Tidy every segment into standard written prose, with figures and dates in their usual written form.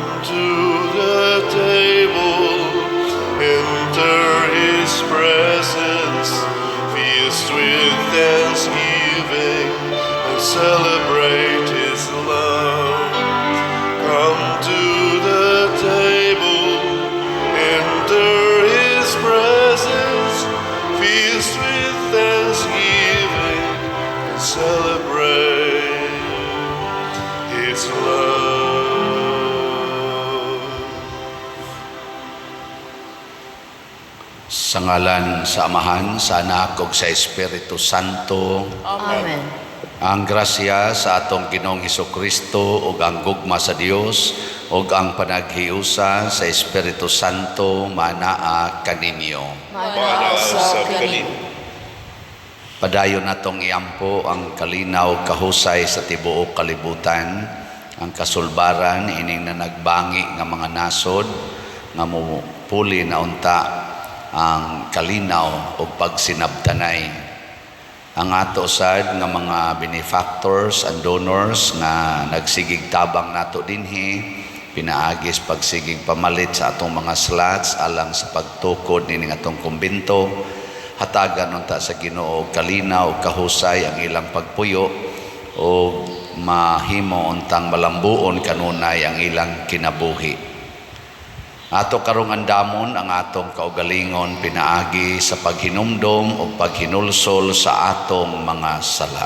Come to the table, enter his presence, feast with thanksgiving, and celebrate his love. Come to the table, enter his presence, feast with thanksgiving, and celebrate his love. Sa ngalan sa Amahan, sa Anak ug sa Espiritu Santo. Amen. Ang grasya sa atong Ginoong Hesukristo ug ang gugma sa Dios ug ang panaghiusa sa Espiritu Santo manaa kaninyo. Manaa usab kanimo. Padayon natong iampo ang kalinaw kahusay sa tibuok kalibutan, ang kasulbaran ining nanagbangi nga mga nasod nga mupuli na unta ang kalinaw ug pagsinabtanay. Ang ato sad nga mga benefactors and donors nga nagsigig tabang nato dinhi pinaagis pagsigig pamalit sa atong mga slots alang sa pagtukod nining atong kumbento, hatagan unta sa Ginoo og kalinaw ug kahusay ang ilang pagpuyo o mahimo untang malambuon kanunay ang ilang kinabuhi. Ato karong andamon ang atong kaugalingon pinaagi sa paghinumdom o paghinulsol sa atong mga sala.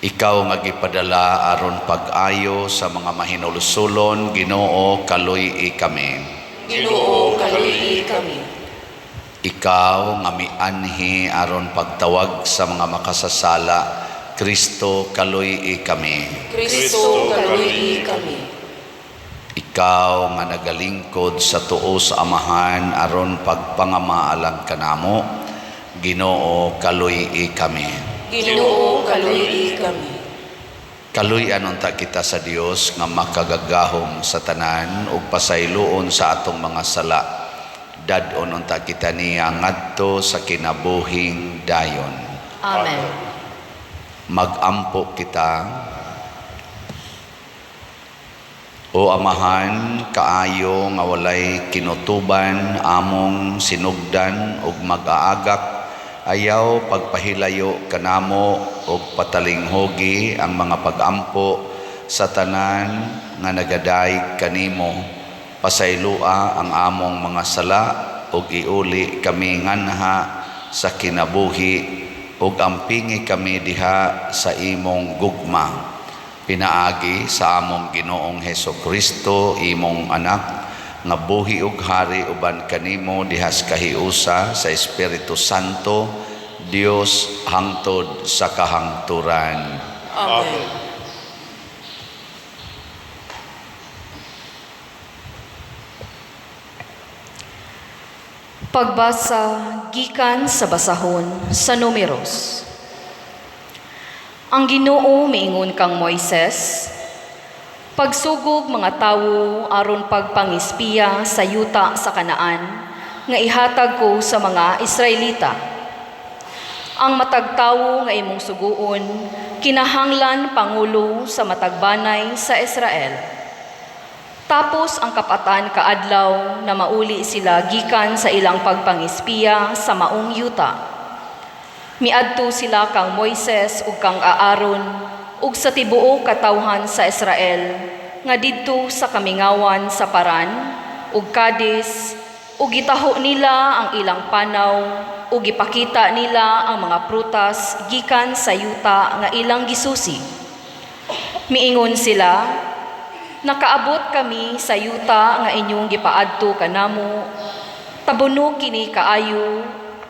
Ikaw nga gipadala aron pag-ayo sa mga mahinulsulon, Ginoo, kaluy-i kami. Ginoo, kaluy-i kami. Ikaw nga mianhi aron pagtawag sa mga makasasala, Kristo, kaluy-i kami. Kristo, kaluy-i kami. Ikaw nga nagalingkod sa tuo sa Amahan aron pagpangamaalang kanamo, Ginoo, kaluy-i kami. Ginoo, kaluy-i kami. Kaluy-an unta kita sa Dios nga makagagahom sa tanan ug pasayloon sa atong mga sala. Dad-on unta kita niya ngadto sa kinabuhing dayon. Amen. Magampo kita. O Amahan, kaayo nga walay kinutuban among sinugdan ug mag-aagak, ayaw pagpahilayo kanamo ug patalinghugi ang mga pag-ampo sa tanan nga nagadayeg kanimo. Pasayloa ang among mga sala ug iuli kami nganha sa kinabuhi ug ampingi kami diha sa imong gugma. Pinaagi sa among Ginoong Hesukristo, imong anak, nga buhi ug hari uban kanimo dihas kahiusa sa Espiritu Santo, Dios hangtod sa kahangturan. Amen. Pagbasa gikan sa basahon sa Numeros. Ang Ginoo miingon kang Moises, pagsugog mga tawo aron pagpangispiya sa yuta sa Kanaan nga ihatag ko sa mga Israelita. Ang matag tawo nga imong suguon kinahanglan pangulo sa matag banay sa Israel. Tapos ang kapatan kaadlaw na mauli sila gikan sa ilang pagpangispiya sa maong yuta. Miadto sila kang Moises ug kang Aaron ug sa tibuok katawhan sa Israel nga didto sa kamingawan sa Paran ug Kades, ug gitaho nila ang ilang panaw ug gipakita nila ang mga prutas gikan sa yuta nga ilang gisusi. Miingon sila, nakaabot kami sa yuta nga inyong gipaadto kanamo, tabuno kini kaayo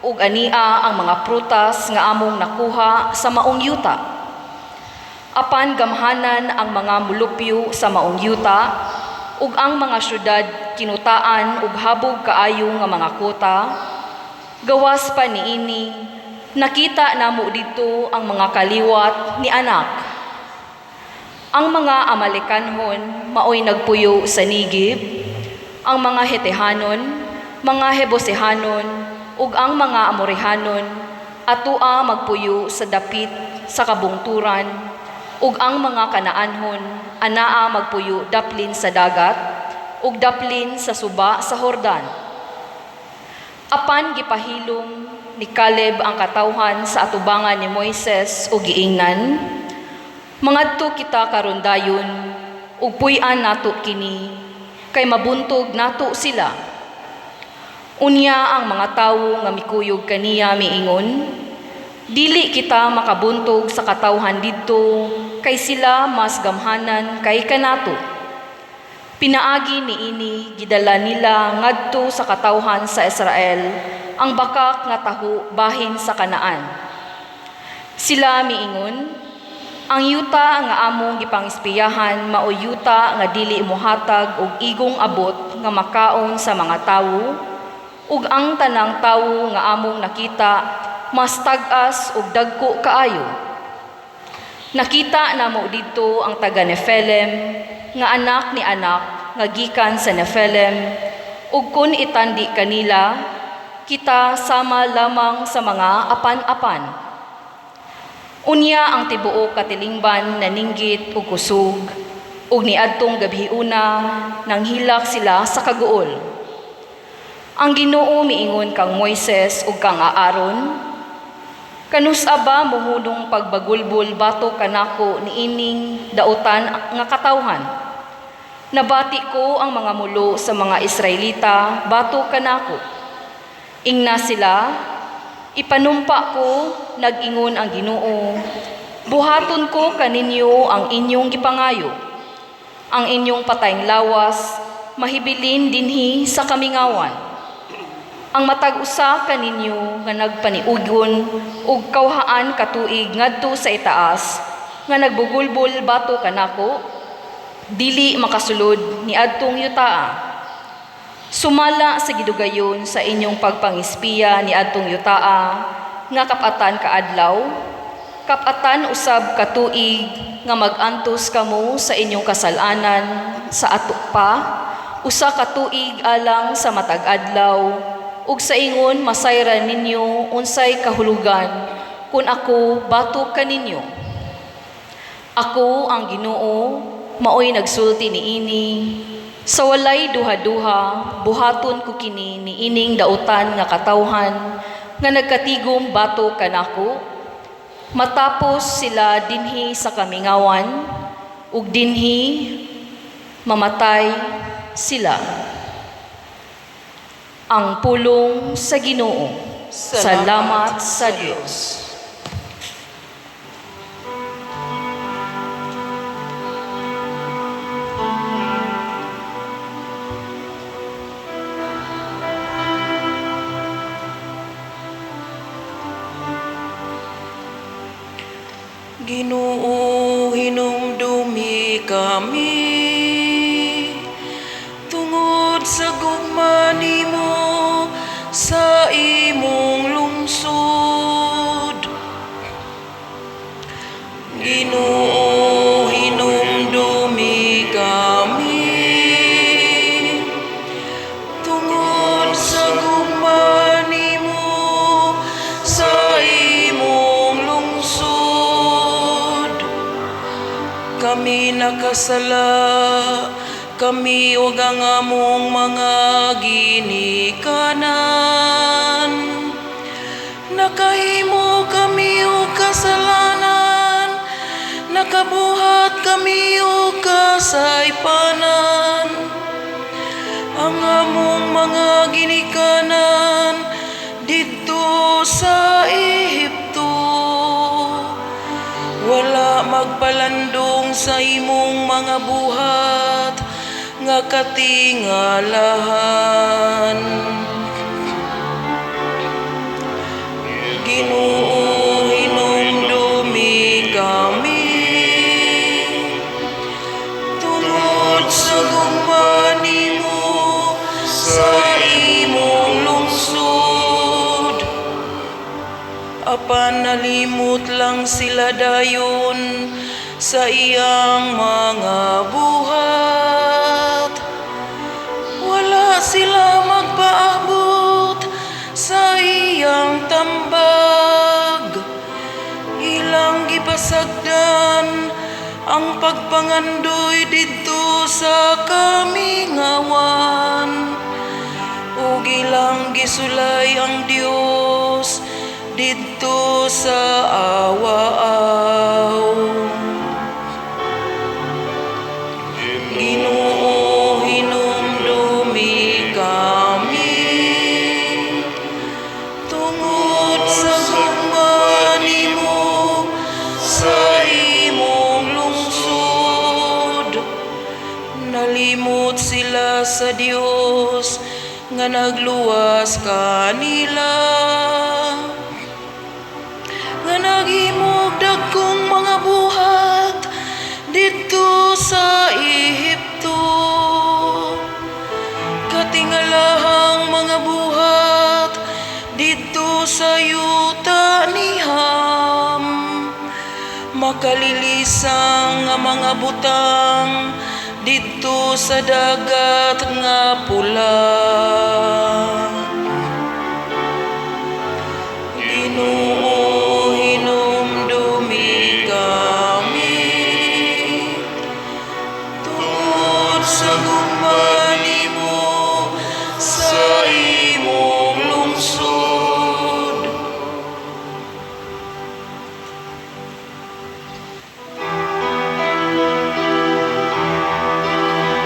ug ania ang mga prutas nga among nakuha sa maong yuta. Apan gamhanan ang mga mulupyo sa maong yuta ug ang mga syudad kinutaan ug habog kaayo nga mga kota. Gawas pa niini, nakita namo didto ang mga kaliwat ni Anak. Ang mga Amalekanhon maoy nagpuyo sa Negeb, ang mga Hetehanon, mga Hebosehanon, ug ang mga Amorihanon atoa magpuyo sa dapit sa kabungturan, ug ang mga Kanaanhon anaa magpuyo daplin sa dagat ug daplin sa suba sa Jordan. Apan gipahilom ni Caleb ang katawhan sa atubangan ni Moises ug giingnan, "Mangadto kita karon dayon ug puy-an nato kini, kay mabuntog nato sila." Unya ang mga tawo nga mikuyog kaniya miingon, "Dili kita makabuntog sa katawhan didto, kay sila mas gamhanan kay kanato." Pinaagi niini gidala nila ngadto sa katawhan sa Israel ang bakak nga taho bahin sa Kanaan. Sila miingon, "Ang yuta nga among gipangispiyahan maoy yuta nga dili mohatag og igong abot nga makaon sa mga tawo, ug ang tanang tawo nga among nakita mas tag-as ug dagko kaayo. Nakita namo didto ang taga Nephilim nga anak ni Anak nga gikan sa Nephilim, ug kun itandi kanila, kita sama lamang sa mga apan-apan." Unya ang tibuok katilingban naninggit og kusog, ug niadtong gabhiuna nanghilak sila sa kaguol. Ang Ginoo miingon kang Moises ug kang Aaron, "Kanus-a ba mohunong pagbagulbol batok kanako niining dautan nga katawhan? Nabati ko ang mga mulo sa mga Israelita batok kanako. Ingna sila, 'Ipanumpa ko, nag-ingon ang Ginoo, buhaton ko kaninyo ang inyong gipangayo. Ang inyong patayng lawas mahibilin dinhi sa kamingawan. Ang matag usa kaninyo nga nagpaniugon og kawhaan ka tuig ngadto sa itaas nga nagbugulbol batok kanako, dili makasulod niadtong yutaa. Sumala sa gidugayon sa inyong pagpangispiya niadtong yutaa nga kap-atan ka adlaw, kap-atan usab ka tuig nga mag-antos kamo sa inyong kasal-anan sa ato pa, usa ka tuig alang sa matag adlaw, ug sa ingon masayran ninyo unsay kahulugan kun ako batok kaninyo. Ako ang Ginoo, maoy nagsulti niini. Sa walay duha-duha, buhaton ko kini niining dautan nga katawhan nga nagkatigom batok kanako. Matapos sila dinhi sa kamingawan, ug dinhi mamatay sila." Ang pulong sa Ginoo. Salamat sa Dios. Ginoo, hinumdumi kami tungod sa gugma nimo sa imong lungsod. Ginoo, hinumdumi kami tungod sa gugma nimo sa imong lungsod. Kami nakasala, kami ug ang among mga ginikanan. Nakahimo kami og kasalanan, nakabuhat kami og kasaypanan. Ang among mga ginikanan didto sa Ehipto, wala magpalandong sa imong mga buhat nga katingalahan. Ginoo, hinumdumi kami tungod sa gugma nimo sa imong lungsod. Apan nalimot lang sila dayon sa iyang mga buhat. Wala sila magpaabot sa iyang tambag. Ilang gipasagdan Ang pagpangandoy didto sa kamingawan, ug ilang gisulay ang Dios didto sa awa-aw. Ginoo, hinumdumi kami tungod sa gugma nimo sa imong lungsod. Nalimot sila sa Dios nga nagluwas kanila, nga naghimog dagkong mga buhat didto sa Ehipto, katingalahang mga buhat didto sa yuta ni Ham, makalilisang nga mga butang didto sa Dagat nga Pula. Ginoo, hinumdumi kami tungod sa gugma nimo sa imong lungsod.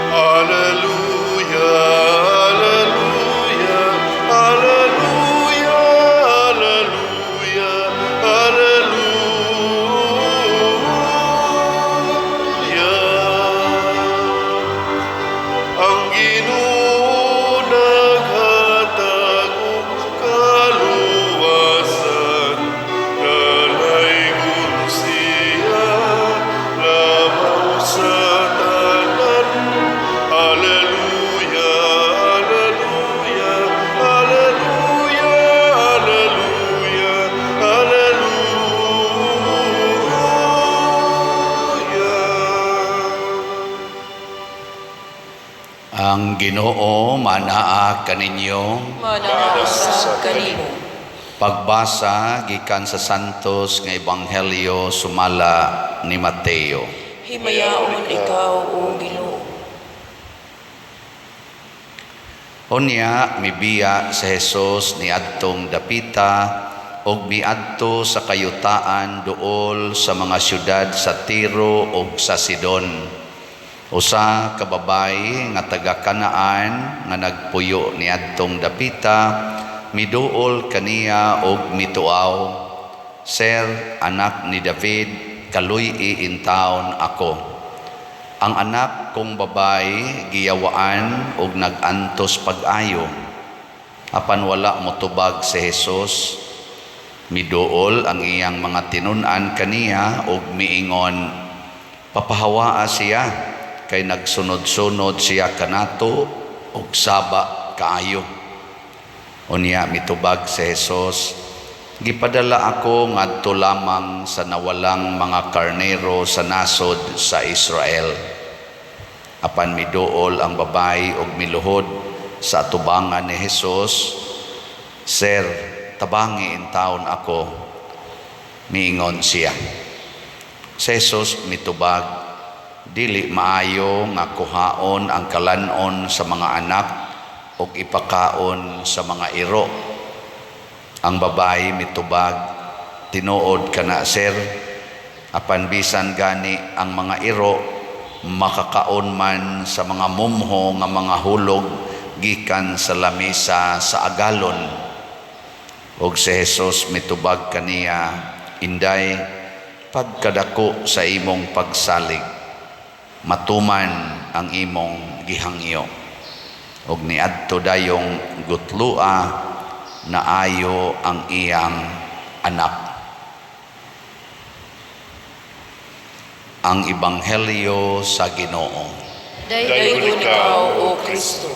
Alleluia, alleluia, alleluia, alleluia, alleluia. Ang Ginoo naghatag og kaluwasan, kalaygon siya labaw sa tanan. Alleluia, alleluia, alleluia, alleluia, alleluia. Ang Ginoo manaa kaninyo. Manaa usab kanimo. Pagbasa gikan sa Santos nga Ebanghelyo sumala ni Mateo. Himayaon ikaw, O Ginoo. Unya mibiya si Jesus niadtong dapita ug miadto sa kayutaan duol sa mga syudad sa Tiro ug sa Sidon. Usa ka babayi nga taga Kanaan nga nagpuyo niadtong dapita miduol kaniya og mituaw, "Sir, anak ni David, kaluy-i intawon ako. Ang anak kong babayi giyawaan og nag-antos pag-ayo." Apan wala motubag si Jesus. Miduol ang iyang mga tinun-an kaniya og miingon, "Papahawaa siya, kay nagsunod-sunod siya kanato og saba kaayo." Unya mitubag si Jesus, "Gipadala ako ngadto lamang sa nawalang mga karnero sa nasod sa Israel." Apan miduol ang babayi og miluhod sa atubangan ni Jesus, "Sir, tabangi intawon ako." Miingon siya. Si Jesus mitubag, "Dili maayo nga kuhaon ang kalanon sa mga anak ug ipakaon sa mga iro." Ang babayi mitubag, "Tinuod kana, sir, apan bisan gani ang mga iro makakaon man sa mga mumho nga mga hulog gikan sa lamisa sa agalon." Og si Jesus mitubag kaniya, "Inday, pagkadako sa imong pagsalig, matuman ang imong gihangyo." Og niadto dayong gutlua naayo ang iyang anak. Ang Ebanghelyo sa Ginoo. Daygon ikaw, O Kristo.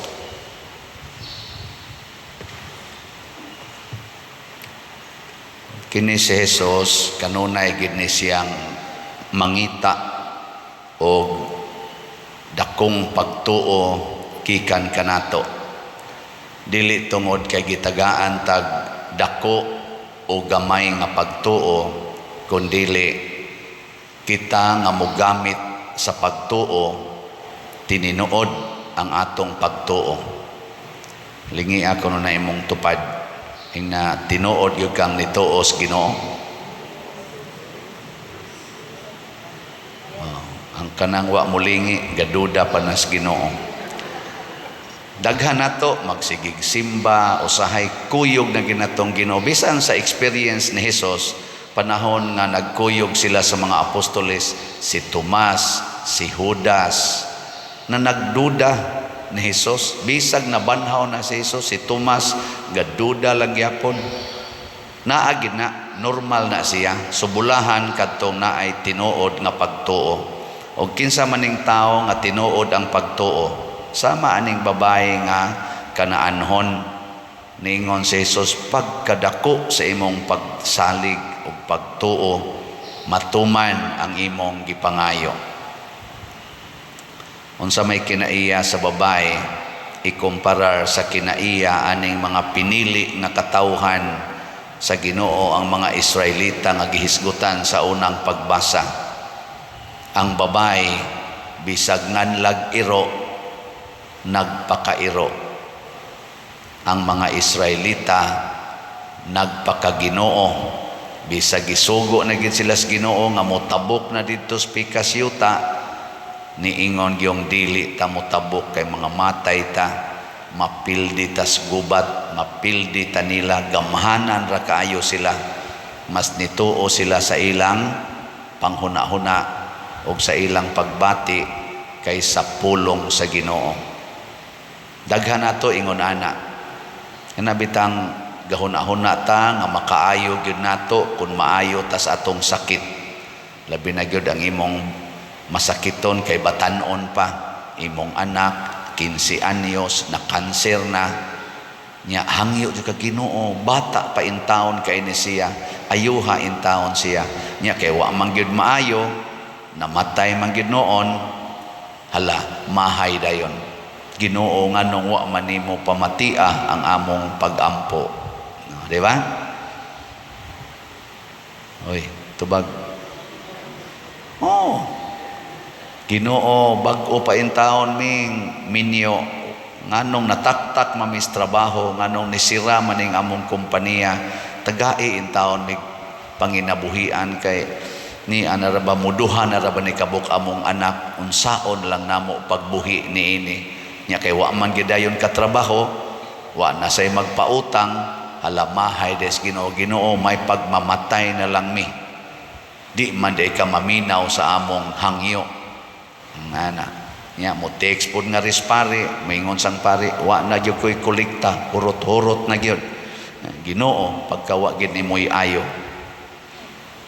Kini si Jesus kanunay gid ni siyang mangita og dakong pagtuo gikan kanato. Dili tungod kay gitagaan tag dako o gamay nga pagtuo, kundili Kita nga mogamit sa pagtuo, tininuod ang atong pagtuo. Lingi ako no na imong tupad. Ingna tinuod gyud kang nituo sa Ginoo. Oh, ang kanang wa molingi gaduda pa nas Ginoo. Daghan nato magsigig simba, usahay kuyog na ginatong Ginoo. Bisan sa experience ni Hesus, panahon nga nagkuyog sila sa mga apostoles, si Tomas, si Judas, na nagduda ni Hesus. Bisag nabanhaw na si Hesus, si Tomas gaduda lang gyapon. Naa gid na, normal na siya. Subulahan kadtong naay tinuod nga pagtuo. Og kinsa maning tawo nga tinuod ang pagtuo, sama aning babae nga Kanaanhon, ningon si Jesus, pagkadako sa imong pagsalig ug pagtuo, matuman ang imong gipangayo. Unsa may kinaiya sa babae ikumparar sa kinaiya aning mga pinili nga katawhan sa Ginoo, ang mga Israelita nga gihisgutan sa unang pagbasa. Ang babae bisag nganlag iro, nagpakairo. Ang mga Israelita nagpakaginoo, bisag gisugo na gid sila sa Ginoo nga motabok na didto sa pikas yuta, niingon gyong dili ta motabok kay mga matay ta, mapildi tas gubat, mapildi ta nila, gamhanan ra kaayo sila. Mas nituo sila sa ilang panghuna-huna og sa ilang pagbati kaysa pulong sa Ginoo. Daghan nato ingon ana. Kana bitang gahuna-huna ta nga makaayo gyud nato kung maayo tas atong sakit. Labi na gyud ang imong masakiton kay batan-on pa, imong anak 15 anyos na kanser na, nya hangyo jud ka, Ginoo, bata pa intawon kay ni siya, ayuha intawon siya. Nya kay wa man gyud maayo, namatay man gyud noon, hala, mahay dayon. Ginoo, nganong wa man nimo pamatia ang among pagampo? No, di ba? Oy, tubag. Oh. Ginoo, bag-o pa intawon ming minyo, nganong nataktak mamis trabaho, nganong nisira maning among kompanya, tagai intawon mig panginabuhian kay ni ana ra ba, muduha na ra ba ni kabuk among anak, unsaon lang namo pagbuhi niini. Nya kay wa man gidayon katrabaho, wa na say magpautang, hala, mahay des Ginoo. Ginoo, may pagmamatay na lang mi, di man day ka maminaw sa among hangyo. Ngana nya mo text pod nga ris pare, maingon sang pare, wa na gyud koy kolekta, hurot-hurot na gyud. Ginoo, pagkawa gid nimoy ayo,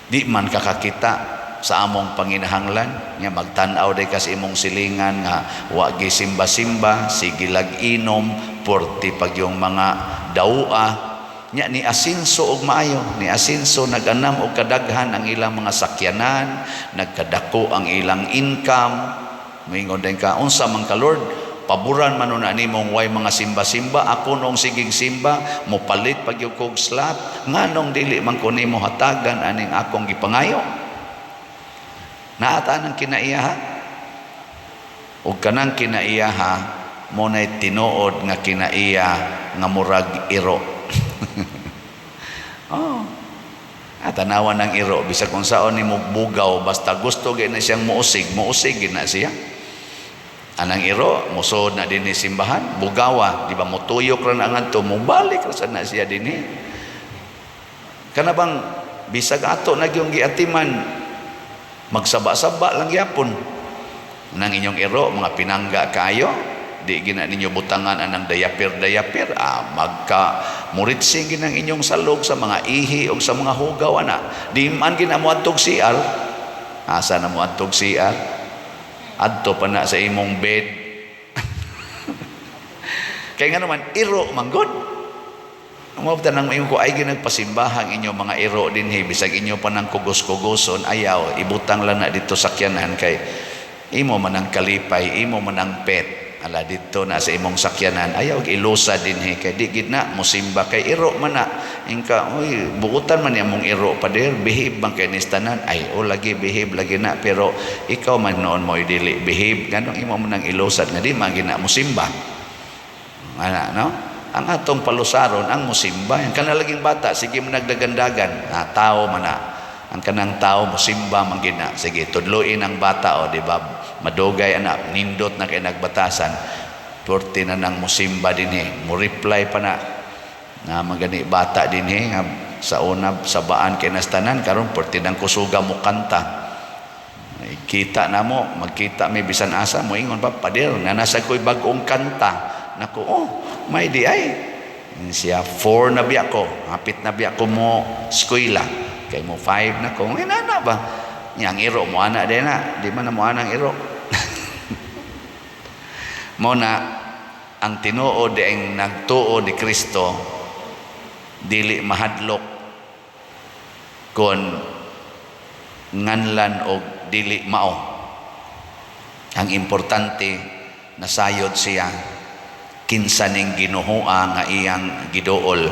di man kakakita sa among panginahanglan. Nya magtan-aw day kas imong silingan nga wa gi simba-simba, sige lag inom, porti pag yung mga daua. Nya ni asinso og maayo, ni asinso, nag-anam og kadaghan ang ilang mga sakyanan, nagkadako ang ilang income. Moingon din ka, unsa man ka, Lord, paboran man na nimong way mga simba-simba, ako nung siging simba, mopalit pag yung kog slot, nganong dili man ko nimo hatagan aning akong gipangayo? Naata ng kinaiyaha. Ug kanang kinaiyaha mo nay tinuod nga kinaiya nga murag iro. Oh. At tanawan ng iro, bisag kung saon nimo bugaw, basta gusto gyud na siyang muusig, muusig gyud na siya. Anang iro, musod na dinhi simbahan, bugawa, di ba, mutuyok ra na ngadto, mubalik ra sad na siya dinhi. Kana bang bisag ato na gyung giatiman, magsaba-saba lang gyapon. Nang inyong iro, mga pinangga kayo, di gina ninyo butangan anang diaper-diaper, magka muritsing ginang inyong salog sa mga ihi o sa mga hugaw ana. Di man gina mo adtog CR. Asa na mo adtog CR? Adto pa na sa imong bed. Kaya nga naman, iro manggod. Ang nang ingon ko ay ginagpasimbahang inyo mga iro dinhi, bisag inyo pa nang kugos-kugoson, ayaw, ibutang lang na dito sakyanan kay imo man ang kalipay, imo man ang pet. Ala didto na sa imong sakyanan, ayaw og ilusad dinhi kay di gid na musimba kay iro man na. Ingka, "Uy, buutan man niya mong iro, pader, behave man kay nis tanan." Ay, o lagi, behave lagi na, pero ikaw man noon mo dili behave, nganong imo man nang ilusad nga di man gid na musimba? Ana, no? Ang atong palusaron ang musimba. Ang kanang laging bata, sige mo nagdagandagan, na tao man na. Ang kanang tao musimba man gid na. Sige, tudluin ang bata, o di ba? Madugay ana, nindot na kay nagbatasan. Purti na nang musimba dinhi. Mo reply pa na. Na magani bata dinhi nga sa una sa baan kay nastanan, karon purti nang kusuga mo kanta. Kita na mo, magkita may bisan asa mo ingon pa, "Pader, nga nasa ko'y bag-ong kanta." Nako, oh, may di ay. Siya, 4 na biya ko, hapit na biya ko mo eskwela. Kay mo 5 na ko, eh, nana ba? Nya, ang iro mo ana din na, di man na mo anang iro. Mo na, ang tinuod di ang nagtuo ni Kristo, dili mahadlok kon nganlan og dili mao. Ang importante, nasayod siya kinsa ning Ginoo nga iyang giduol.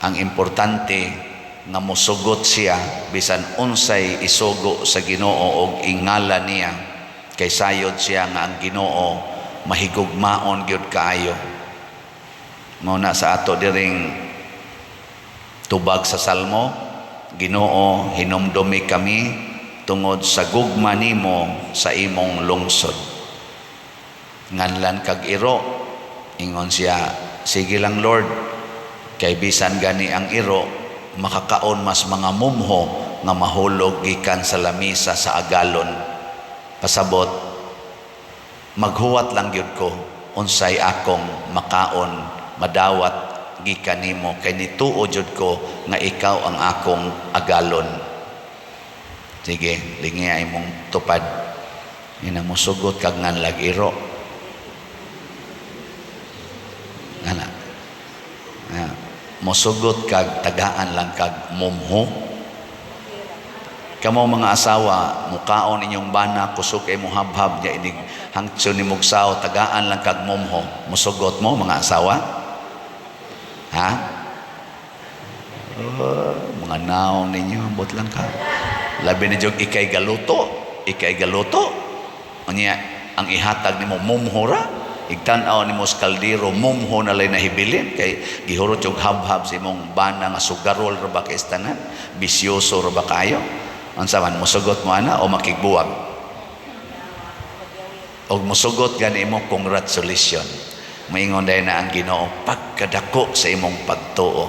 Ang importante nga mosugot siya bisan unsay isugo sa Ginoo og ingala niya kay sayod siya nga ang Ginoo mahigugmaon gyud kaayo. Mao na sa ato diring tubag sa Salmo, "Ginoo, hinumdumi kami tungod sa gugma nimo sa imong lungsod." Nganlan kag iro, ingon siya, "Sige lang, Lord, kay bisan gani ang iro makakaon mas mga mumho nga mahulog gikan sa lamisa sa agalon." Pasabot, maghuwat lang gyud ko unsay akong makaon, madawat gikan nimo, kay nituo jud ko nga ikaw ang akong agalon. Sige, lingi ay mong tupad. Ina mosugot kag nganlag iro. Ana. Ah, mosugot kag tagaan lang kag mumho. Kamo mga asawa, mukaon inyong bana, kusog kay mo habhab niya inig hangtso ni mugsaw, tagaan lang kag mumho. Musugot mo mga asawa? Ha? Oh, mga naong ninyo, ambot lang ka. Labi na jud ikay galuto, ikay galuto. Unya, ang ihatag nimo mumho ra. Igtan-aw nimo sa kaldero, mumho na lay nahibilin kay gihurot yung habhab sa imong bana nga sugarol ra ba kay tanan, bisyoso ra ba kayo? Unsa man musugot mo ana o makigbuwag? Og musugot gani mo, congratulations. Maingon dahil na ang Ginoo, "Pagkadako sa imong pagtuo,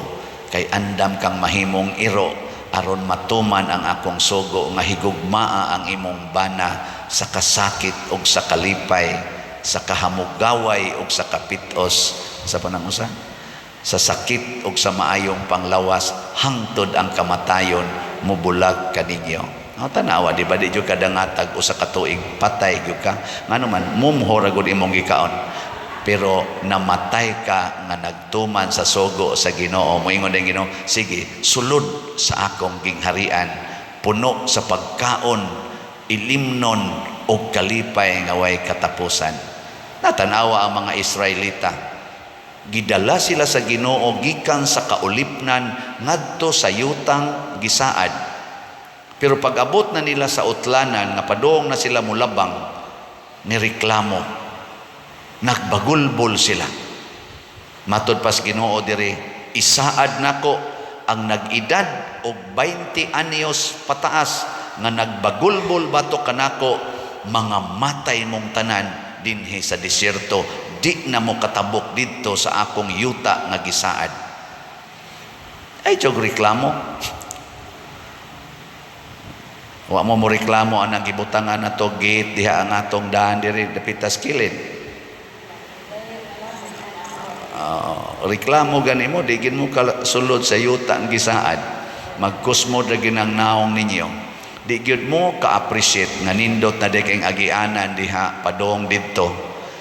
kay andam kang mahimong iro aron matuman ang akong sugo nga higugmaa ang imong bana sa kasakit ug sa kalipay, sa kahamugaway ug sa kapitos sa panangusa, sa sakit ug sa maayong panglawas, hangtod ang kamatayon mubulag kaninyo." Oh, tanawa, di ba di jud kadangatag usa ka tuig patay gyud ka? Ngano man mumho ra gud imong gikaon, pero namatay ka nga nagtuman sa sugo sa Ginoo. Moingon din Ginoo, "Sige, sulod sa akong gingharian, puno sa pagkaon, ilimnon og kalipay nga way katapusan." Natanawa ang mga Israelita, gidala sila sa Ginoo gikan sa kaulipnan ngadto sa yutang gisaad, pero pag-abot na nila sa utlanan nga padung na sila mulabang, nireklamo, nagbagulbol sila. Matod pas Ginoo diri, "Isaad nako ang nag-edad og 20 anyos pataas nga nagbagulbol batok kanako, mga matay mong tanan dinhi sa disyerto, di na mo katabok didto sa akong yuta nga gisaad." Ay jog reklamo. Wa mo mo reklamo anang gibutangan nato gate diha ang atong daan diri dapitas kilid. Reklamo gani mo, di gin mo sulod sa yuta ang gisaad. Magkusmo ra ginang naong ninyo. Di gyud mo ka-appreciate nga nindot na di kayong agianan diha padong didto.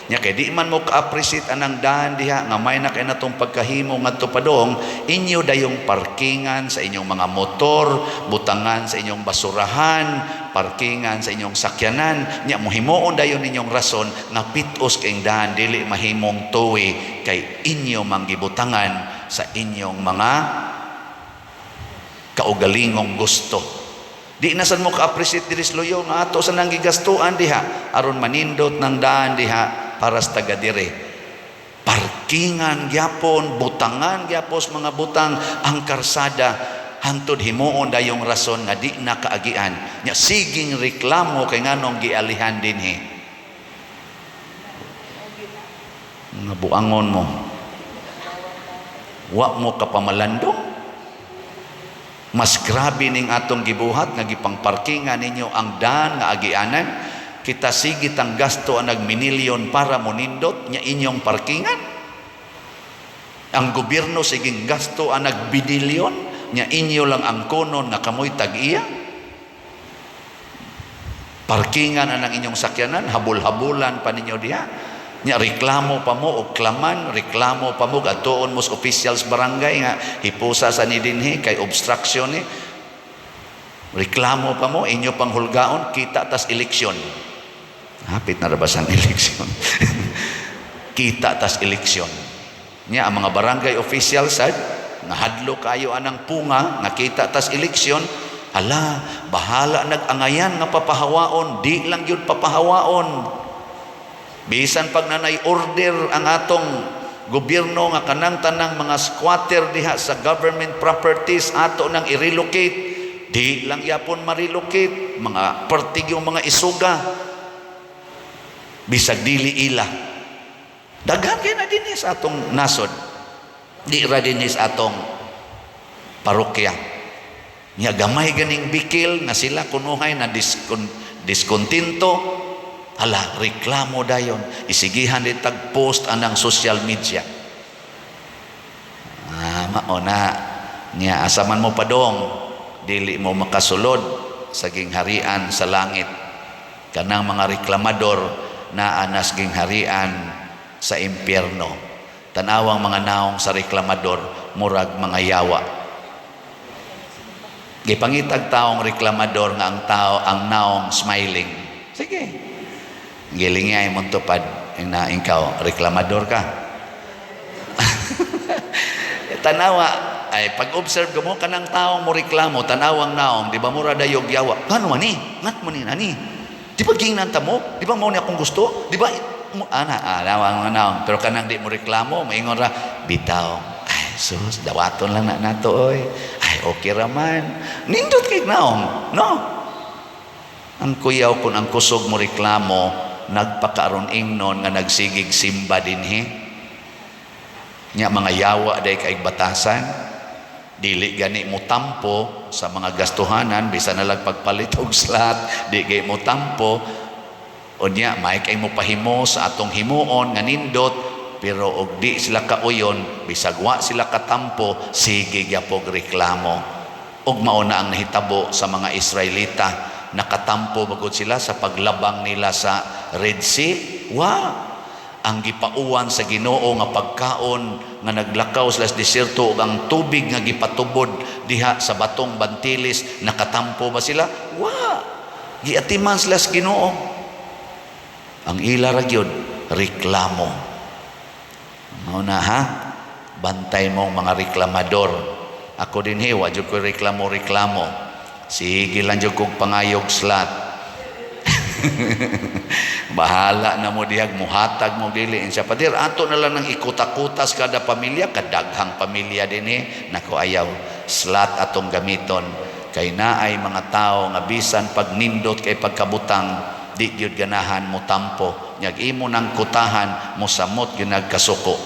Nya kay di man mo ka-appreciate anang daan diha nga may na kay natong pagkahimo ngadto padong, inyo dayong parkingan sa inyong mga motor, butangan sa inyong basurahan, parkingan sa inyong sakyanan. Nya mohimuon dayon ninyong rason nga pitos kayong daan, dili mahimong two-way kay inyo manggibutangan sa inyong mga kaugalingong gusto. Di na sad mo ka-appreciate diri sa Luyo nga ato sa nang gigastuan diha aron manindot ng daan diha para sa taga dire. Parkingan gyapon, butangan gyapon mga butang ang karsada hantod himuon dayong rason nga di na kaagian. Nya siging reklamo kay nganong gialihan dinhi. Mga buangon mo. Wa mo kapamalandong. Mas grabe ning atong gibuhat nga gipangparkingan ninyo ang daan nga agianan. Kita sige tang gasto ang nagminilyon para monindot nya inyong parkingan. Ang gobyerno siging gasto ang nagbilyon nya inyo lang ang konon nga kamoy tag-iya. Parkingan ang inyong sakyanan, habol-habulan pa ninyo diha. Nya reklamo pa mo og klaman, reklamo pa mo adtuon mo sa officials barangay nga hipusa sa ni dinhi kay obstruction ni. Reklamo pa mo inyo pang hulgaon, kita tas eleksyon. Hapit na ra ba sang eleksyon? Kita tas eleksyon. Nya ang mga barangay officials sad nga hadlo kayo anang punga nga kita tas eleksyon, ala bahala nag-angayan nga papahawaon, di lang gyud papahawaon. Bisan pag nanay order ang atong gobyerno nga kanang tanang mga squatter diha sa government properties ato nang i-relocate, di lang yapon ma-relocate, mga pertig yung mga isuga bisag dili ila. Daghan kay na dinhi sa atong nasod, di ra dinhi sa atong parokya. Nya gamay ganing bikil nga sila kunuhay na diskontento, hala reklamo dayon, isigihan din tag post anang social media. Mao na nya asa man mo padong dili mo makasulod sa gingharian sa langit. Kanang mga reklamador naa nas gingharian sa impyerno. Tanawang mga naong sa reklamador murag mga yawa. Gipangitag taong reklamador nga ang tao ang naong smiling. Sige. Gilingay mo tupad na ikaw reklamador ka. Tanawa ay pag-observe ko mo kanang taong mo reklamo, tanawang naong, di ba mura dayog yawa. Ngano man ni? Ngat mo ni nani? Di ba gingnan ta mo? Di ba mao ni akong gusto? Di ba ana ana ang naong, pero kanang di mo reklamo, maingon ra bitaw. Ay sus, dawaton lang na nato oy. Ay okay ra man. Nindot kay naong, no? Ang kuyaw kun ang kusog mo reklamo, nagpakaaron ingnon nga nagsigig simba dinhi. Nya mga yawa day kay batasan, dili gani mo tampo sa mga gastuhanan, bisan na lang pagpalit og slot, di gay mo tampo. Unya may kay mo pahimo sa atong himuon nga nindot, pero og di sila kauyon, bisag wa sila katampo, sige gyapog reklamo. Og mao na ang nahitabo sa mga Israelita, nakatampo bagod sila sa paglabang nila sa Red Sea. Wa ang gipauwan sa Ginoo nga pagkaon nga naglakaw sila sa diserto ug ang tubig nga gipatubod diha sa batong bantilis, nakatampo ba sila? Wa, giatiman sila sa Ginoo. Ang ila ra gyud reklamo. Mao na ha, bantay mong mga reklamador. Ako dinhi wa jud ko reklamo-reklamo. Sige lang jud kog pangayog slot. Bahala na mo dihag muhatag mo dili siya pader ato na lang ng ikuta-kutas kada pamilya, kadaghang pamilya dinhi. Nako, ayaw, slot atong gamiton kay naay mga tao nga bisan pag nindot kay pagkabutang di gyud ganahan mo tampo. Nyag imo nang kutahan mo samot gyud nagkasuko.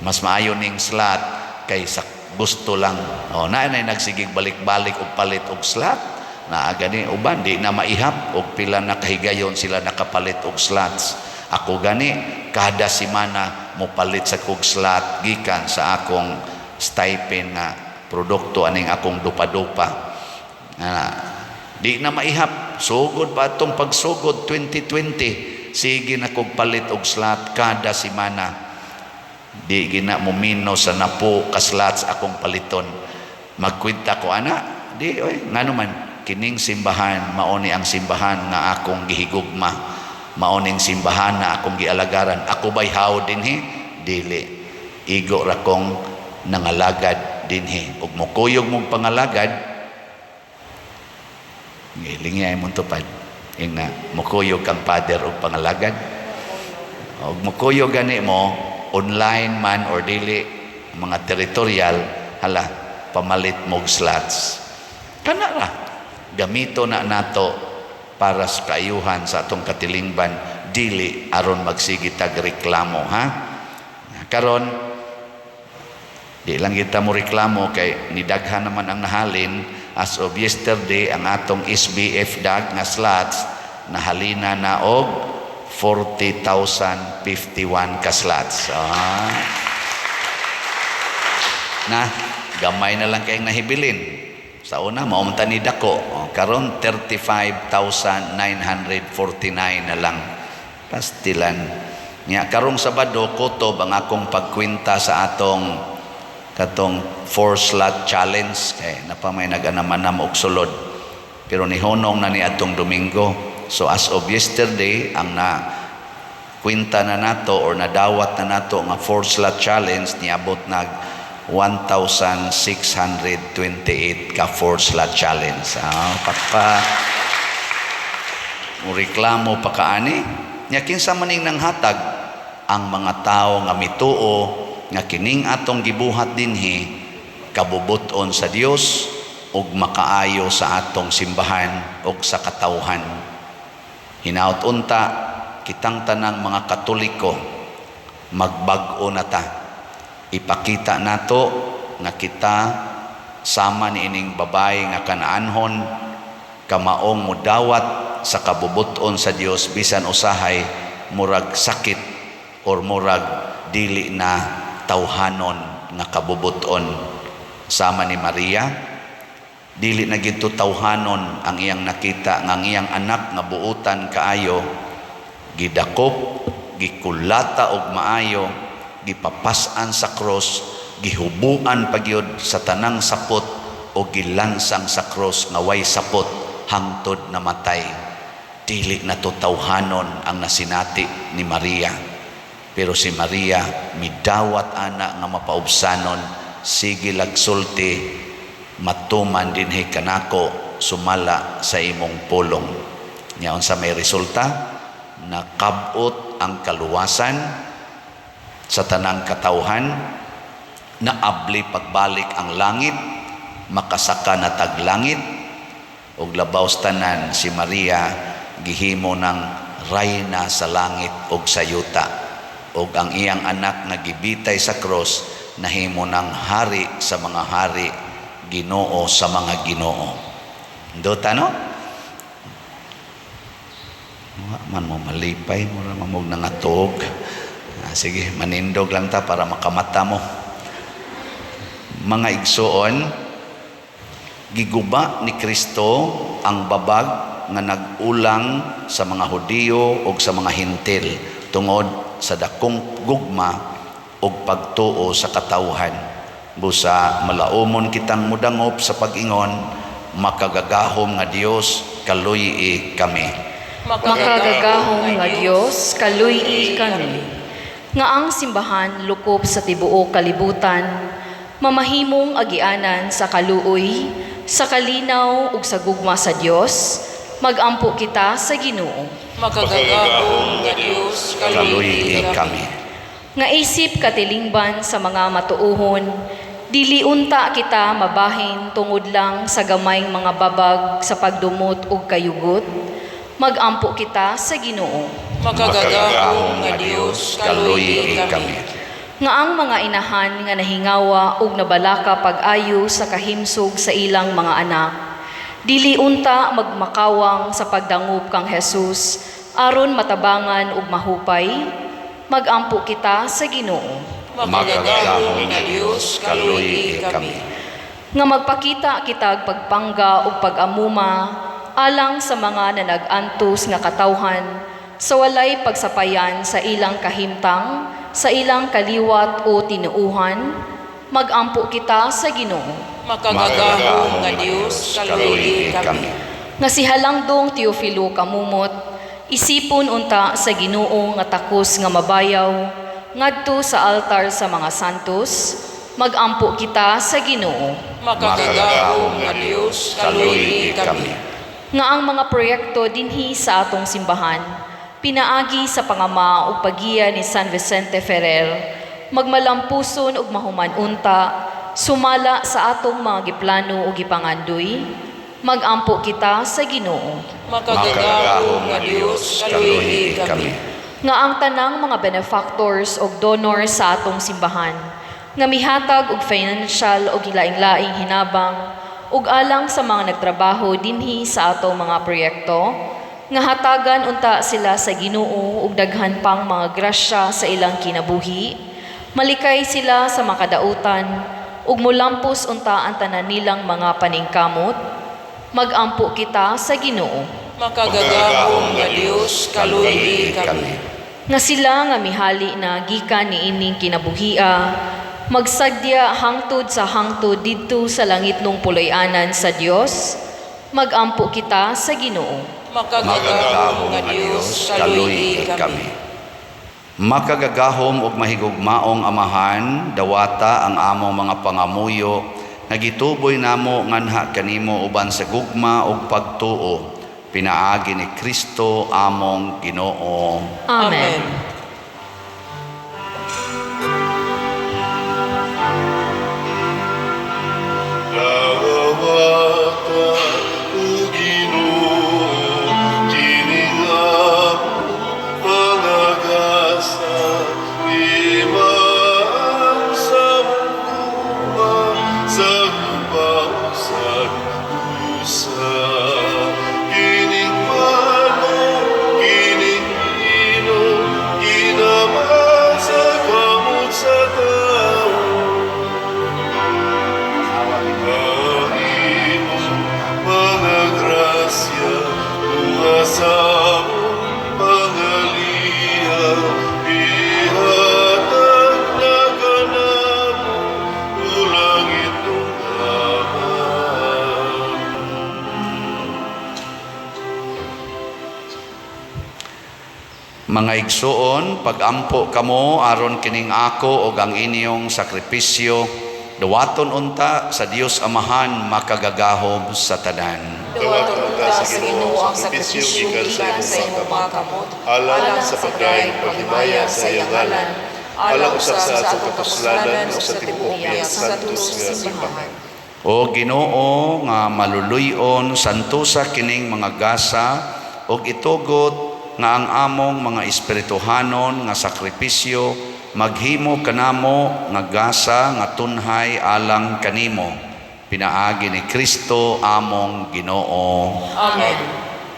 Mas maayo ning slot kay sa gusto lang. O naa nay nagsigig balik-balik og palit og slot. Naa gani uban di na maihap og pila na kahigayon sila nakapalit og slots. Ako gani kada semana mo palit sa kog slot gikan sa akong stipend nga produkto aning akong dupa-dupa. Di na maihap, sugod pa atong pagsugod 2020. Sige na kog palit og slot kada semana. Di gina mo minus sa napo ka slots akong paliton. Magkwenta ko ana, di oy, ngano man kining simbahan mao ni ang simbahan nga akong gihigugma. Mao ning simbahan na akong gialagaran. Ako bay how dinhi? Dili. Igo ra kong nangalagad dinhi. Ug mokuyog mong pangalagad, gilingi ay mong tupad. Ingna, mokuyog kang father og pangalagad. Og mokuyog gani mo, online man or dili, mga territorial, hala, pamalit mog slots. Kana ra. Gamito na nato para sa kaayuhan sa atong katilingban, dili aron magsige tag reklamo, ha? Karon di lang kita mo reklamo kay nidaghan naman ang nahalin. As of yesterday, ang atong SBF dag nga slots nahalina na og 40,051 ka slots. Ah. Na gamay na lang kayong nahibilin. Sa una, maunta ni dako. O, karon 35,949 na lang. Pastilan. Nya karong Sabado, kutob ang akong pagkwenta sa atong katong four slot challenge kay napamay nag-anam-anam og sulod. Pero nihonong na ni atong Domingo. So as of yesterday, ang na kwenta na nato or nadawat na nato nga four slot challenge niabot nag 1,628 ka four slot challenge. Ah, pakpa mo reklamo pa kaani. Nya kinsa maning nanghatag? Ang mga tao nga mituo nga kining atong gibuhat dinhi kabubuton sa Dios ug makaayo sa atong simbahan ug sa katawhan. Hinaut unta kitang tanang mga Katoliko magbag-o na ta. Ipakita nato nga kita sama ni ining babae nga Kanaanhon, kamaong mudawat sa kabubuton sa Dios bisan usahay murag sakit or murag dili na tawhanon nga kabubuton. Sama ni Maria, dili na gito tawhanon ang iyang nakita nga ang iyang anak nga buutan kaayo gidakop, gikulata og maayo, gipapas-an sa cross, gihubuan pagyud sa tanang sapot o gilansang sa cross nga way sapot hangtod namatay. Dili na to tawhanon ang nasinati ni Maria. Pero si Maria midawat ana nga mapaubsanon, sige lagsulti, matuman dinhi kanako sumala sa imong pulong. Nya unsa may resulta? Nakabot ang kaluwasan sa tanang katawhan, naabli pagbalik ang langit, makasaka na tag langit, ug labaw sa tanan si Maria gihimo ng rayna sa langit ug sa yuta, ug ang iyang anak nga gibitay sa cross nahimo ng hari sa mga hari, Ginoo sa mga ginoo. Dota, no? Wa man mo malipay, mura man mo nangatog. Ah, sige, manindog lang ta para makamata mo. Mga igsoon, giguba ni Kristo ang babag nga nag-ulang sa mga Hudiyo ug sa mga Hintil tungod sa dakong gugma ug pagtuo sa katawhan. Busa malaumon kitang mudangop sa pag-ingon, "Makagagahom nga Dios, kaluy-i kami." Makagagahom nga Dios, kaluy-i kami. Nga ang simbahan lukop sa tibuok kalibutan, mamahimong agianan sa kaluoy, sa kalinaw ug sa gugma sa Dios, magampo kita sa Ginoo. Makagagahom nga Dios, kaluy-i kami. Nga isip katilingban sa mga matuohon, dili unta kita mabahin tungod lang sa gamayng mga babag sa pagdumot ug kayugot, magampo kita sa Ginoo. Makagagahom nga Dios, kaluy-i kami. Nga ang mga inahan nga nahingawa ug nabalaka pag-ayo sa kahimsog sa ilang mga anak, dili unta magmakawang sa pagdangup kang Jesus aron matabangan ug mahupay, magampo kita sa Ginoo. Makagagahom nga Dios, kaluy-i kami. Nga magpakita kitag pagpangga ug pag-amuma alang sa mga nanag-antos nga katawhan. sa walay pagsapayan sa ilang kahimtang, sa ilang kaliwat o tinuuhan, magampo kita sa Ginoo. Makagagahom nga Dios, kaluoyi kami. Nga si Halangdong Teofilo Camomot, isipon unta sa Ginoo nga takos nga mabayaw, ngadto sa altar sa mga santos, magampo kita sa Ginoo. Makagagahom nga Dios, kaluoyi kami. Nga ang mga proyekto dinhi sa atong simbahan, pinaagi sa pangama ug paggiya ni San Vicente Ferrer, magmalampuson ug mahuman unta, sumala sa atong mga giplano ug gipangandoy, magampo kita sa Ginoo. Makagagahom nga Dios, kaluoyi kami. Nga ang tanang mga benefactors og donor sa atong simbahan nga mihatag og financial og laing-laing hinabang ug alang sa mga nagtrabaho dinhi sa atong mga proyekto, nga hatagan unta sila sa Ginoo og daghan pang mga grasya sa ilang kinabuhi, malikay sila sa makadautan ug mulampos unta ang tanan nilang mga paningkamot, magampo kita sa Ginoo. Makagagahom nga Dios, kaluoyi kami. Nga sila nga mihali na gikan niining kinabuhia, magsadya hangtod sa hangtod didto sa langitnong puloy-anan sa Dios, magampo kita sa Ginoo. Makagagahom nga Dios, kaluoyi kami. Makagagahom ug mahigugmaong Amahan, dawata ang among mga pangamuyo nga gituboy namo nganha kanimo uban sa gugma ug pagtuo, pinaagi ni Kristo among Ginoo. Amen. Dawata, O Ginoo, kining among mga gasa, imaan sa gugma, sa gugma usa. Kining pano, kining ino, ginaman sa kamot sa tao. Ang imong mga grasya, mga sa among pangaliya, ihatag na kanamo, o langitnong Amahan. Mga igsuon, pagampo kamo aron kining ako og ang inyong sakripisyo, dawaton unta sa Dios Amahan makagagahom sa tanan. Dawaton unta sa Ginoo ang sakripisyo gikan sa imong mga kamot, Alang sa pagdayeg paghimaya sa iyang ngalan, alang usab sa atong kapuslanan ug sa tibuok niyang santos nga simbahan. O Ginoo nga maluluy-on, santusa kining mga gasa ug itugot nga ang among mga espirituhanon nga sakripisyo maghimo kanamo nga gasa nga tunhay alang kanimo, pinaagi ni Kristo among Ginoo. Amen.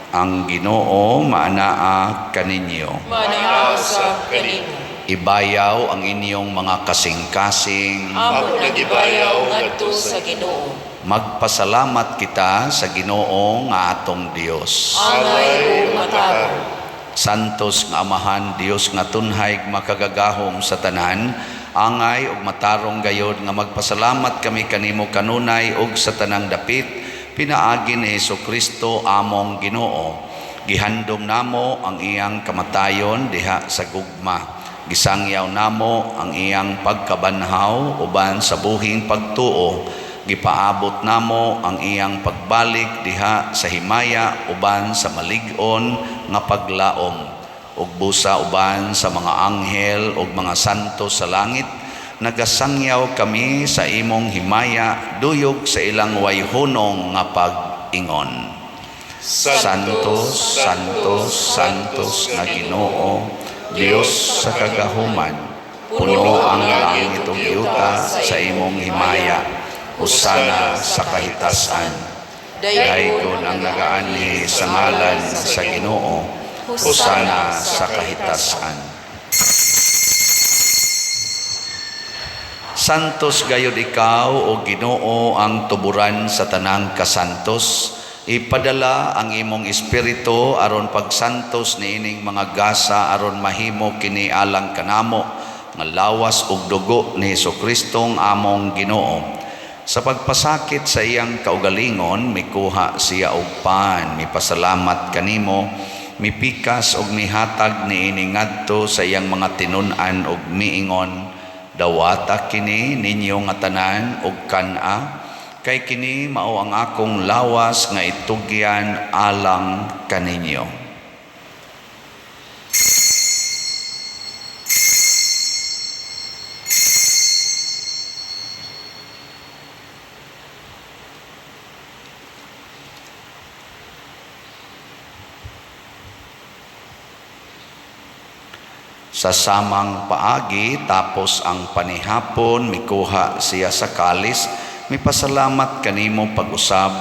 Ang Ginoo maanaa kaninyo. Maanaa usab kanimo. Ibayaw ang inyong mga kasing-kasing. Amo nang gibayaw ngadto sa Ginoo. Magpasalamat kita sa Ginoo nga atong Dios. Angay ug matarong. Santos nga Amahan, Dios nga tunhay makagagahom sa tanan, angay ug matarong gayod nga magpasalamat kami kanimo kanunay ug sa tanang dapit, pinaagi ni Hesukristo among Ginoo. Gihandom namo ang iyang kamatayon diha sa gugma. Gisangyaw namo ang iyang pagkabanhaw uban sa buhing pagtuo. Gipaabot namo ang iyang pagbalik diha sa himaya uban sa malig-on nga paglaom, ug busa uban sa mga anghel ug mga santo sa langit, nagasangyaw kami sa imong himaya duyog sa ilang wayhunong nga pag-ingon. Santo, Santo, Santos nga Ginoo, Dios sa kagahuman, puno ang langit ug yuta sa imong himaya. Hosana sa kahitasan. Daygon ang nagaanhi sa ngalan sa Ginoo. Hosana sa kahitasan. Santos gayod ikaw, o Ginoo, ang tuburan sa tanang kasantos. Ipadala ang imong espiritu aron pagsantos niining mga gasa aron mahimo kini alang kanamo nga lawas ug dugo ni Hesukristo among Ginoo. Sa pagpasakit sa iyang kaugalingon, mikuha siya og pan, mipasalamat kanimo, mipikas og mihatag niini ngadto sa iyang mga tinun-an og miingon, "Dawata kini ninyo nga tanan og kan-a, kay kini mao ang akong lawas nga itugyan alang kaninyo." Sa samang paagi, tapos ang panihapon, mikuha siya sa kalis, mipasalamat kanimo pag-usab,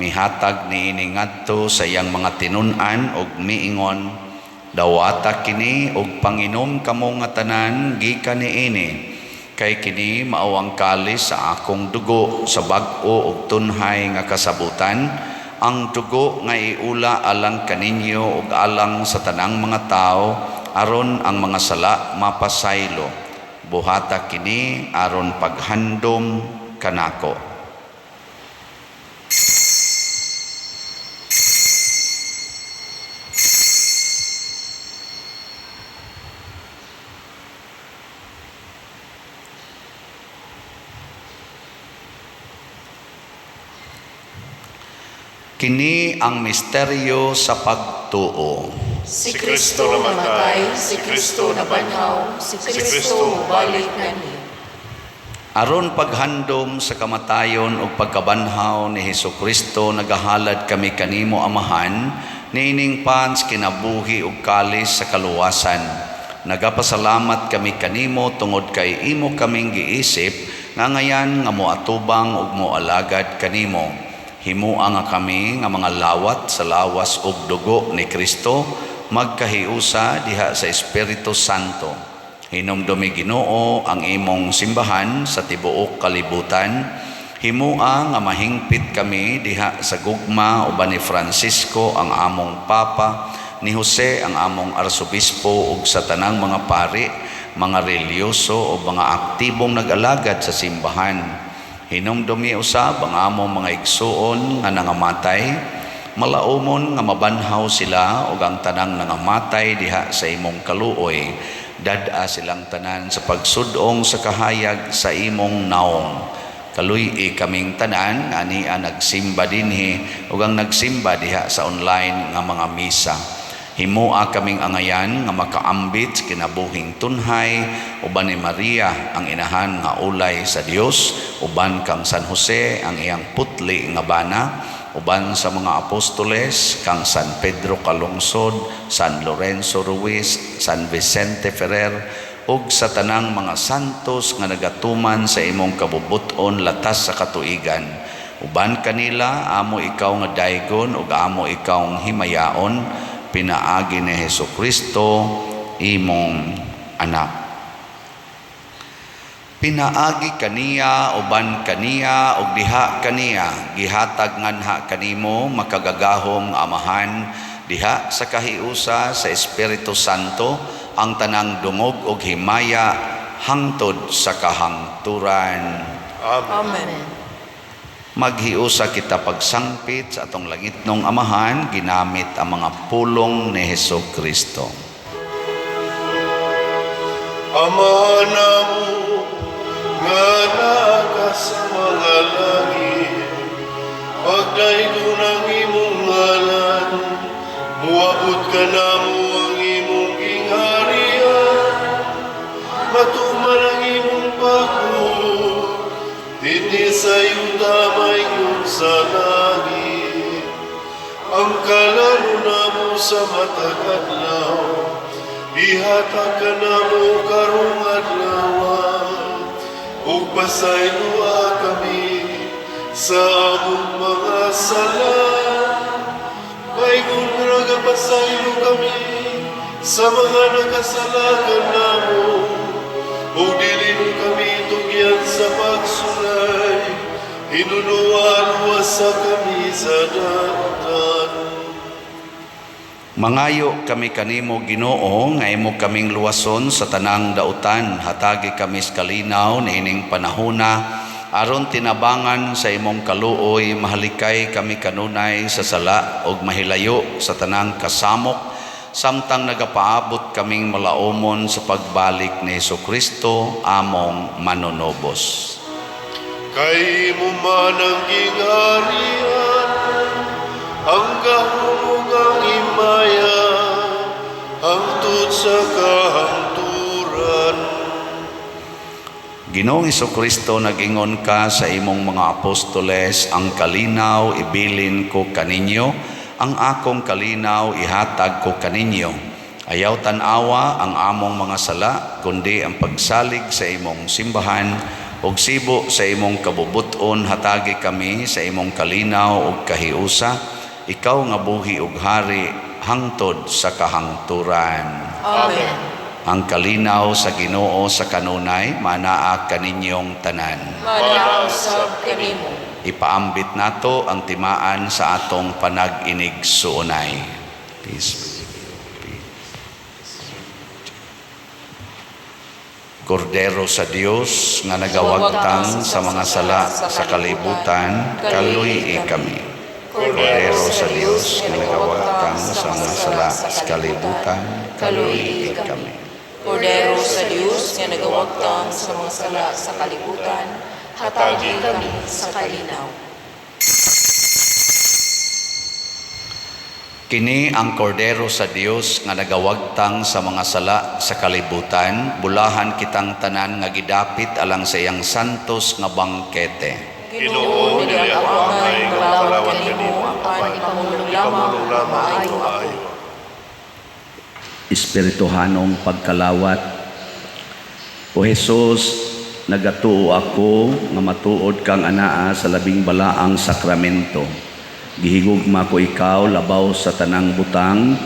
mihatag niini ngadto sa iyang mga tinun-an og miingon, "Dawata kini og panginom kamo nga tanan gikan niini, kay kini mao ang kalis sa akong dugo sa bag-o ug tunhay nga kasabutan, ang dugo nga iula alang kaninyo ug alang sa tanang mga tawo aron ang mga sala mapasaylo. Buhata kini aron paghandom kanako." Kini ang misteryo sa pagtuo. Si Kristo namatay, si Kristo nabanhaw, si Kristo mubalik nganhi. Aron paghandom sa kamatayon ug pagkabanhaw ni Hesukristo, nagahalad kami kanimo, Amahan, niining pans kinabuhi ug kalis sa kaluwasan. Nagapasalamat kami kanimo tungod kay imo kaming giisip nga ngayan nga moatubang ug moalagad kanimo. Himua nga kami nga mga lawat sa lawas ug dugo ni Kristo magkahiusa diha sa Espiritu Santo. Hinumdumi, Ginoo, ang imong simbahan sa tibuok kalibutan. Himua nga mahingpit kami diha sa gugma uban ni Francisco ang among Papa, ni Jose ang among Arsobispo ug sa tanang mga pari, mga relihiyoso o mga aktibong nag-alagad sa simbahan. Hinumdumi usab ang among mga igsuon nga nangamatay, malaumon nga mabanhaw sila ug ang tanang nangamatay diha sa imong kaluoy. Dad-a silang tanan sa pagsudong sa kahayag sa imong naong. Kaluy-i kaming tanan nga ania nagsimba dinhi ug ang nagsimba diha sa online nga mga misa. Himua kaming angayan nga makaambit sa kinabuhing tunhay uban ni Maria ang inahan nga ulay sa Dios, uban kang San Jose ang iyang putli nga bana, uban sa mga apostoles kang San Pedro Calungsod, San Lorenzo Ruiz, San Vicente Ferrer ug sa tanang mga santos nga nagatuman sa imong kabubut-on latas sa katuigan. Uban kanila amo ikaw nga daygon ug amo ikaw himayaon, pinaagi ni Hesukristo imong anak. Pinaagi kaniya, uban kaniya ug diha kaniya, gihatag nganha kanimo makagagahom nga Amahan diha sa kahiusa sa Espiritu Santo ang tanang dungog ug himaya hangtod sa kahangturan. Amen. Amen. Maghiusa kita pagsangpit sa atong langitnong Amahan ginamit ang mga pulong ni Hesukristo. Ama namo nga naa ka sa mga langit, pagdaygon ang imong ngalan, muabot kanamo ang imong gingharian, matuman ang imong pagbuot, dinhi sa yuta maingon sa langit. Ang kalaro namo sa matag adlaw, ihatag kanamo karong adlaw, ug pasayloa kami sa among mga sala, maingon nga nagapasaylo kami sa mga nakasala kanamo, ug dili mo kami tugyan sa pagsulay, Hinunuan wasa kami sa daotan. Mangayo kami kanimo, Ginoo, nga imo kaming luwason sa tanang dautan. Hatagi kami sa kalinaw niining panahona aron tinabangan sa imong kaluoy mahalikay kami kanunay sa sala ug mahilayo sa tanang kasamok samtang nagapaabot kaming malaumon sa pagbalik ni Hesukristo among manunubos. Kay imo man ang gingharian, ang gahom ug ang himaya, hangtod sa kahangturan. Ginoong Kristo, nag-ingon ka sa imong mga apostoles, "Ang kalinaw ibilin ko kaninyo, ang akong kalinaw ihatag ko kaninyo. Ayaw tan-awa ang among mga sala, kundi ang pagsalig sa imong simbahan, ug sibo sa imong kabubut-on hatagi kami sa imong kalinaw ug kahiusa, ikaw nga buhi ug hari hangtod sa kahangturan." Amen. Ang kalinaw sa Ginoo sa kanunay manaa kaninyong tanan. Manaa usab kanimo. Ipaambit nato ang timaan sa atong panag-inigsuonay. Peace be with you. Peace. Kordero sa Dios nga nagawagtang sa mga sala sa kalibutan, kaluy-i kami. Kordero sa Dios nga nagawagtang sa mga sala sa kalibutan, kaluy-i kami. Kordero sa Dios nga nagawagtang sa mga sala sa kalibutan, hatagi kami sa kalinaw. Kini ang kordero sa Dios nga nagawagtang sa mga sala sa kalibutan, bulahan kitang tanan nga gidapit alang sa iyang santos nga bangkete. Ginoo, dili ako angay nga makalawat kanimo, apan ipamulong lamang ipamulong lamang maayo ang ako. maayo. Espirituhanong pagkalawat. O Jesus, nagatuo ako nga matuod kang anaa sa labing balaang sakramento. Gihigugma ko ikaw labaw sa tanang butang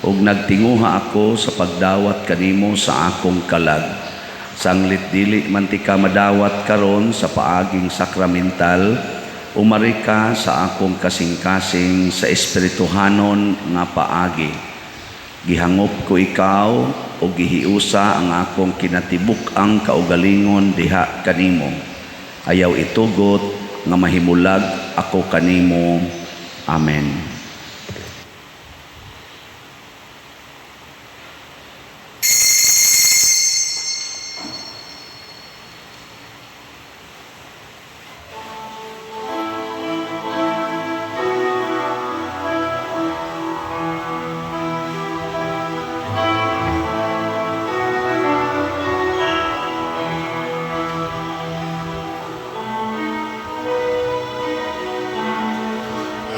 ug nagtinguha ako sa pagdawat kanimo sa akong kalag. Sanglit dili man tika madawat karon sa paaging sakramental, umari ka sa akong kasing-kasing sa espirituhanon nga paagi. Gihangop ko ikaw ug gihiusa ang akong kinatibuk-ang kaugalingon diha kanimo. Ayaw itugot nga mahimulag ako kanimo. Amen.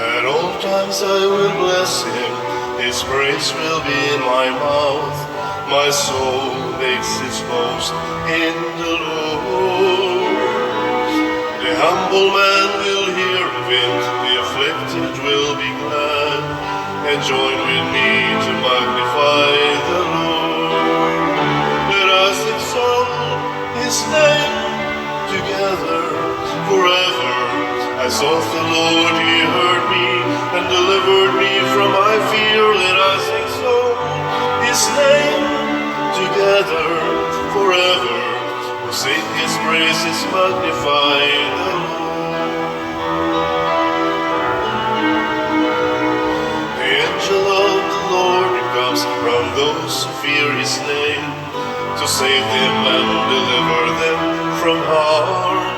At all times I will bless him, his praise will be in my mouth. My soul makes its boast in the Lord. The humble man will hear of it, the afflicted will be glad, and join with me to magnify the Lord. Let us exalt his name together forever. I sought the Lord, he heard me and delivered me from my fear. Let us exalt his name together forever. We'll sing his praises, magnify the Lord. The angel of the Lord comes from those who fear his name to save them and deliver them from harm.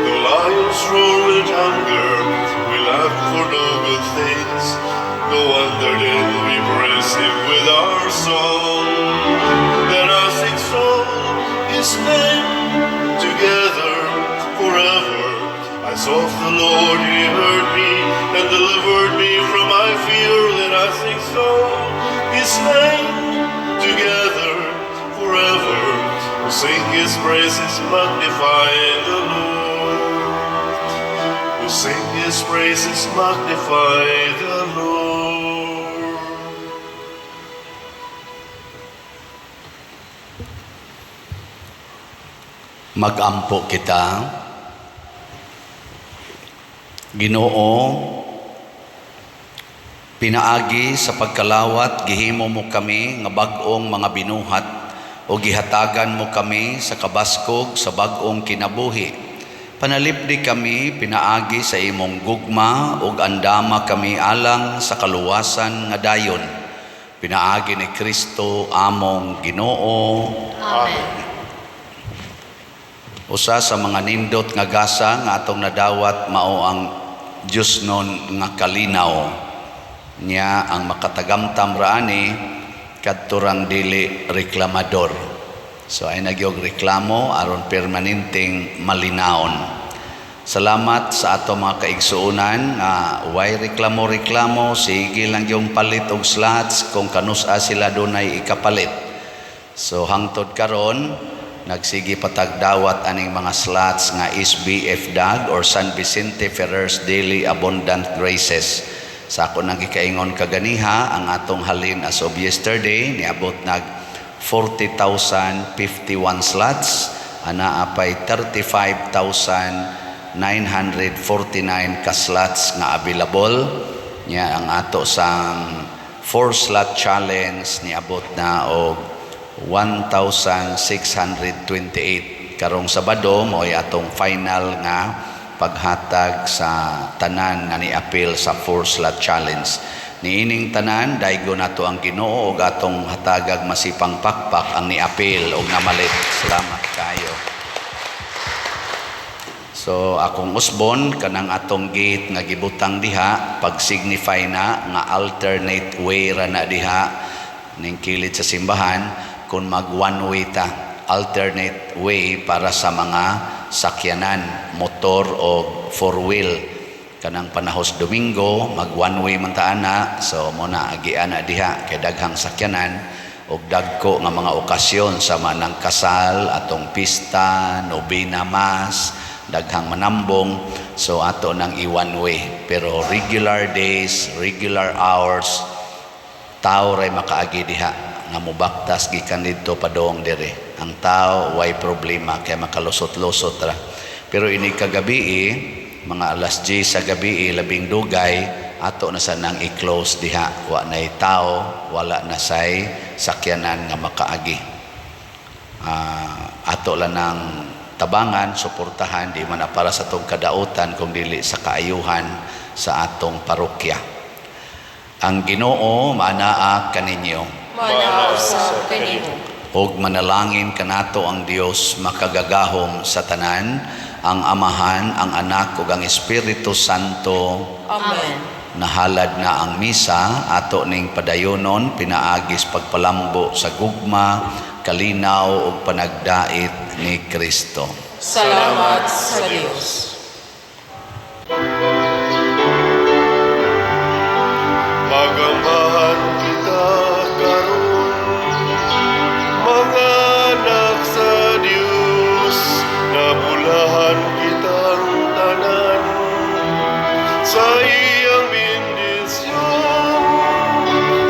The lions roar with hunger, we lack for no good things. No wonder then we praise him with our song. Let us exalt his name together forever. I sought the Lord, he heard me and delivered me from my fear. Let us exalt his name together forever. We'll sing his praises, magnify the Lord. We'll sing his praises, magnify the Lord. Magampo kita. Ginoo, pinaagi sa pagkalawat gihimo mo kami nga bag-ong mga binuhat o gihatagan mo kami sa kabaskog sa bag-ong kinabuhi. Panalipdi kami pinaagi sa imong gugma ug andama kami alang sa kaluwasan nga dayon. Pinaagi ni Kristo among Ginoo. Amen. Usa sa mga nindot nga gasa nga atong nadawat mao ang Diyosnon nga kalinaw. Niya ang makatagamtam ra ani kadto rang dili reklamador. So ay nagyog reklamo aron permanenteng malinawon. Salamat sa ato mga kaigsuonan nga way reklamo-reklamo, sige lang yung palit og slots kung kanusa sila dunay ikapalit. So hangtod karon nagsige pa tag dawat aning mga slots nga SBF DAG or San Vicente Ferrer's Daily Abundant Graces. Sa ako nang gikaingon kaganiha, ang atong halin as of yesterday niabot nag 40,051 slots, anaa pay 35,949 ka slots nga available. Nya ang ato sang 4 slot challenge niabot na og 1,628. Karong Sabado mao'y atong final nga paghatag sa tanan nga niapil sa 4 slot challenge. Niining tanan daygo nato ang Ginoo ug atong hatagag masipang pakpak ang niapil og namalit. Salamat kayo. So akong usbon kanang atong gate nga gibutang diha pag-signify na nga alternate way ra na diha ning kilid sa simbahan kung mag one way ta, alternate way para sa mga sakyanan, motor o four wheel. Kanang panahos Domingo mag one way man ta ana, so mo na agian na diha kay daghang sakyanan og dagko nga mga okasyon sa manang kasal, atong pista, nobena mass, daghang manambong, so ato nang i-one way. Pero regular days, regular hours, tao ray makaagi diha nga mubaktas gikan didto padong dire. Ang tao way problema kay makalusot-lusot ra. Pero ini kagabi, mga alas 10 sa gabi, labing dugay, ato na sa nang i-close diha. Wa nay tao, wala na say sakyanan nga makaagi. Ato lang ng tabangan, suportahan, di man na para sa atong kadautan kung dili sa kaayuhan sa atong parokya. Ang Ginoo manaa kaninyo. Manaa usab kanimo. Ug manalangin kanato ang Dios makagagahom sa tanan, ang Amahan, ang Anak ug ang Espiritu Santo. Amen. Nahalad na ang misa, ato ning padayonon pinaagis pagpalambo sa gugma, kalinaw ug panagdait ni Kristo. Salamat sa Dios. Magambahan kita karon, mga anak sa Dios, nabulahan kitang tanan sa iyang bendisyon.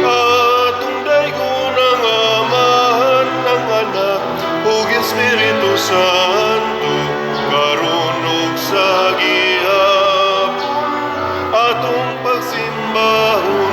Atong daygon ang Amahan, ang Anak ug Espiritu Santo, karon ug sa gihapon atong pagsimbahon.